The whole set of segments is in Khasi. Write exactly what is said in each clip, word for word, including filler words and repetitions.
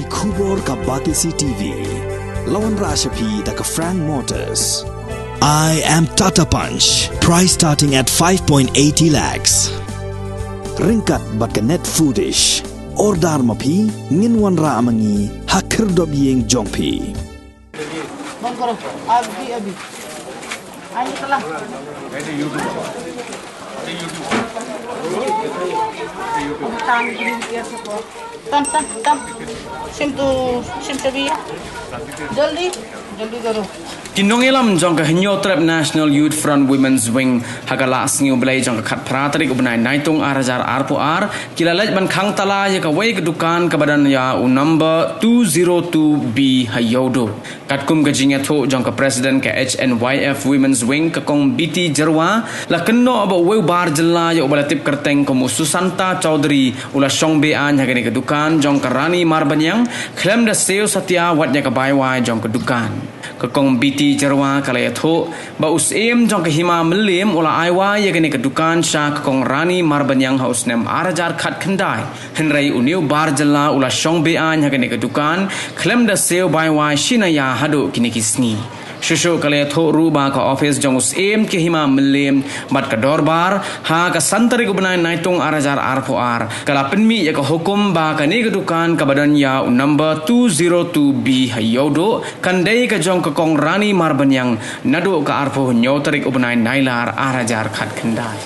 Khubor ka Batesi T V. La wanrah sha phi da ka Frank Motors. I am Tata Punch. Price starting at five point eighty lakhs. Ryngkat bad ka Net Foodish. Order ma phi, ngin wanrah ma ngi ha khyrdop ïing jong phi. बंद करो। अभी, अभी। आइए, चला। Tan, tan, tan. Shim tu, shim shabi ya. Jaldi, jaldi karo. Ki nongïalam jong ka Hynñiewtrep National Youth Front Women's Wing ha ka la sngi U Blei jong ka khatphra tarik u bnai Naitung ar hajar arphew ar ki la leit ban khang tala ïa kawei ka dukan kaba don ïa u number two zero two B ha Ïewduh. Katkum ka jingïathuh jong ka President ka H N Y F Women's Wing, ka Kong Biti Jyrwa, la kynnoh ba uwei u bar jylla ïa uba la tip kyrteng kum u Susanta Chowdhury u la shong be-aiñ ha kane ka dukan jong ka Rani Marbaniang khlem da siew satia wat ïa ka bai wai jong ka dukan. Ka Kong Biti Jyrwa ka la ïathuh ba u syiem jong ka Hima Mylliem u la ai wai ïa kane ka dukan sha ka Kong Rani Marbaniang ha u snem ar hajar khatkhyndai. Hynrei une u bar jylla u la shong be-aiñ ha kane ka dukan khlem da siew bai wai shi naïa haduh kine ki sngi. Shuh shuh ka la ïathuh ruh ba ka ophis jong u syiem ka Hima Mylliem bad ka dorbar ha ka san tarik u bnai Naitung ar hajar arphew ar ka la pynmih ïa ka hukum ba kane ka dukan kaba don ïa u number two zero two B ha Ïewduh kan dei ka jong ka Kong Rani Marbaniang naduh ka arphew hynñiew tarik u bnai Nailar ar hajar khatkhyndai.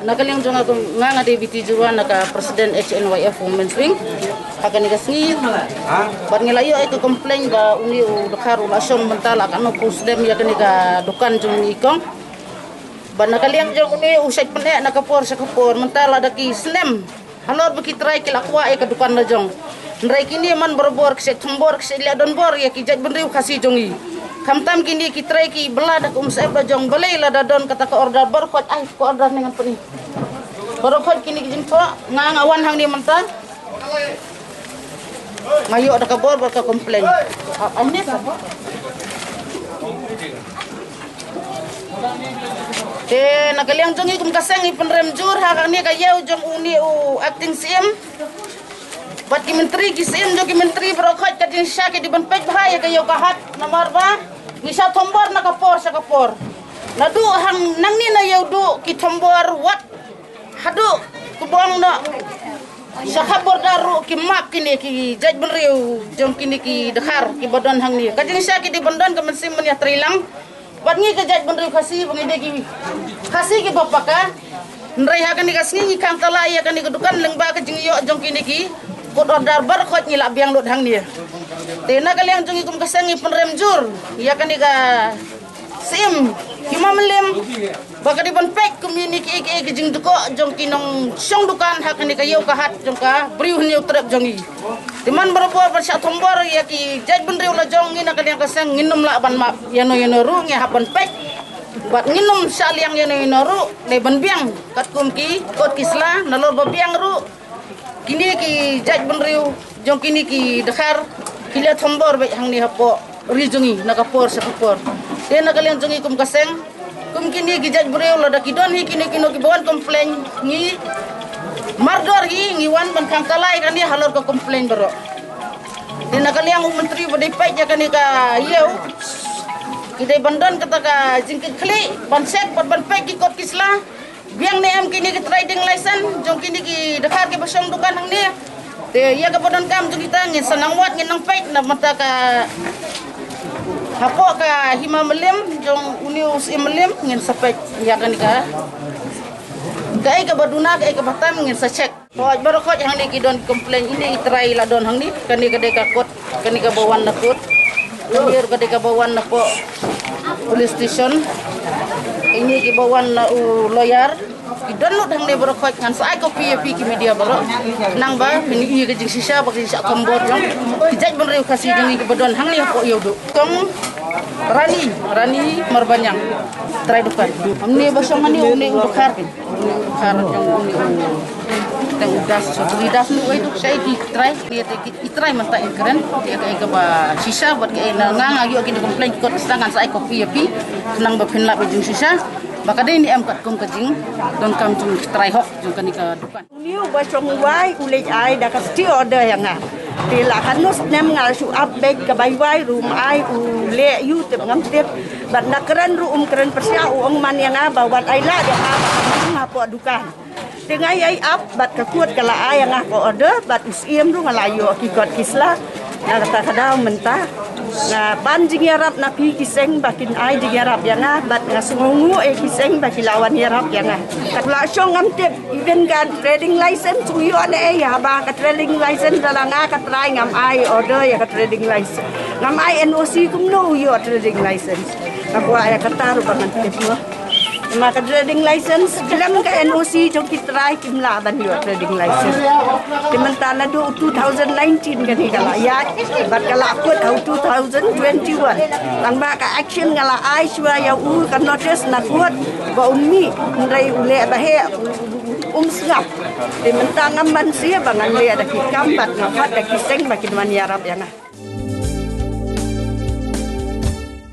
Na ka liang jong nga, nga, nga dei Biti Jyrwa, nga ka President H N Y F Women's Wing. Ha kane ka sngi bad ngi la ïoh ïa ka complain ba une u dkhar u la shong mynta la katno phew snem ïa kane ka dukan jong une i kong. Bad na ka liang jong une u shait pyneh na ka por sha ka por, mynta la da ki snem halor ba ki trai ki la kwah ïa ka dukan la jong. Hynrei kine man barabor ki shait thombor, ki shait leh donbor ïa ki jaitbynriew Khasi jong ngi. Khamtam kine ki trai ki bylla da ka umsyep la jong, balei lada don kata ka order baroh khoit, ai, ka order ne ngan pyni. Baroh khoit kine ki jingthoh, nga, nga wan hangne mynta. Nga ïoh da ka bor bad ka complain. Ah, ah, ne sa. Te na ka liang jong ngi kum ka seng ngi pynrem jur ha kane ka ïew jong une u acting syiem bad ki myntri, ki syiem jong ki myntri baroh khoit, ka jingshisha ki dei ban peit bha ïa ka ïew ka hat, namar ba ngi shah thombor na ka por sha ka por. Naduh hang nangne na Ïewduh ki thombor wat haduh kaba ong noh sha kha border ruh ki map kine ki jaitbynriew jong kine ki dkhar kiba don hangne. Ka jingshisha ki dei ban don ka mynsiem ban ïatreilang bad ngi ka jaitbynriew Khasi ba ngi dei ki Khasi kiba paka. Hynrei ha kane ka sngi ngi khang tala ïa kane ka dukan lyngba ka jingïoh jong kine ki court order baroh khoit ngi la biang lut hangne. Te na ka liang jong ngi kum ka seng ngi pynrem jur ïa kane ka syiem Hima Mylliem ba ka dei ban peit kum ïa kine ki, ki, ki jingdukok jong ki nongshong dukan ha kane ka ïew ka hat jong ka Bri u Hynñiewtrep jong ngi. Te man barabor ban shah thombor ïa ki jaitbynriew la jong ngi, na ka liang ka seng ngin ym lah ban map ïano ïano ruh, ngi hap ban peit. Bad ngin ym shah liang ïano ïano ruh, dei ban biang katkum ki kot ki sla, nalor ba biang ruh kine ki jaitbynriew jong kine ki dkhar ki la thombor beit hangne hapoh ri jong ngi na ka por sha ka por. Te na ka liang jong ngi kum ka seng, kum kine ki jaitbynriew lada ki don hi kino kino kiba wan complain, ngi mardor hi ngi wan ban khang tala ïa kane halor ka complain baroh. Te na ka liang u myntri ba dei peit ïa kane ka ïew, ki dei ban don kata ka jingkitkhlieh ban check bad ban peit ki kot ki sla. Biang ne em kine ki trading license jong kine ki dkhar kiba shong dukan hangne. Te ïa kaba donkam jong kita ngin sa nang wad, ngin nang peit na bynta ka hapoh ka Hima Mylliem jong une u syiem Mylliem, ngin sa peit ïa kane ka, kaei kaba duna, kaei kaba tam, ngin sa check. Hooid, baroh khoit hangne ki don complain, ine i trai la don hangne, kane ka dei ka kot. Kane kaba wan na court. Kane ruh ka dei kaba wan na po-, police station. Ine kiba wan na u lawyer. Ki don lut hangne baroh khoit, ngan sa ai copy ïa phi ki media baroh. Nang ba phin ïohi ïa ka jingshisha bad ka jingshah thombor jong ki jaitbynriew Khasi jong ngi kiba don hangne hapoh Ïewduh. Kong Rani, Rani Marbaniang. Trai dukan. Amne ba shong ani une u dukan. Une u dukan jong une u. Tang u das, so u das nu wai duk shai ki trai. Ni te ki trai mynta in kren. Ki ka ka ba shisha bad ki na nga nga yu ki complain kot sa ngan sa ai kopi ya pi. Nang ba phin lap jing shisha. Ba ka dei ni em kat kum ka jing. Don kam jing trai hok jong kani ka dukan. Uni u ba shong wai u leit ai da ka stay order ya nga. Te la ka nus nem nga shu ap bek ka bai wai rum ai u le yu tip ngam tip. Bat na kren ru um kren persia u ong man ya nga ba wat ai la dia ka nga po dukan. Te nga ai ap bat ka kut ka la ai ya nga ko order bat u siem ru nga la yu ki kot ki sla. Nga kata ka daw mynta. Nga ban jingïarap na phi ki seng ba kin ai jingïarap ïa nga bad nga sngewnguh ïa ki seng ba ki la wan ïarap ïa nga. Ka la shong ngam tip even ka trading license u ïoh ne ïa ba ka trading license da la nga ka trai ngam ai order ïa ka trading license. Ngam ai N O C kumno u ïoh trading license. Ka kwah ïa ka tar ba ngam tip mo. Ma ka trading license, khlem ka N O C jong ki trai kim lah ban ïoh trading license. Te mynta naduh two thousand nineteen kane ka la ïaid, bad ka la kut ha u two thousand twenty-one. Tang ba ka action nga la ai shuwa ïa u ka notice na kut, ba un mih, hynrei u leh ba heh, um sngap. Te mynta ngam ban sngap ba ngan leh da ki kam bad nga pat da ki seng ba kin wan ïarap ïa nga.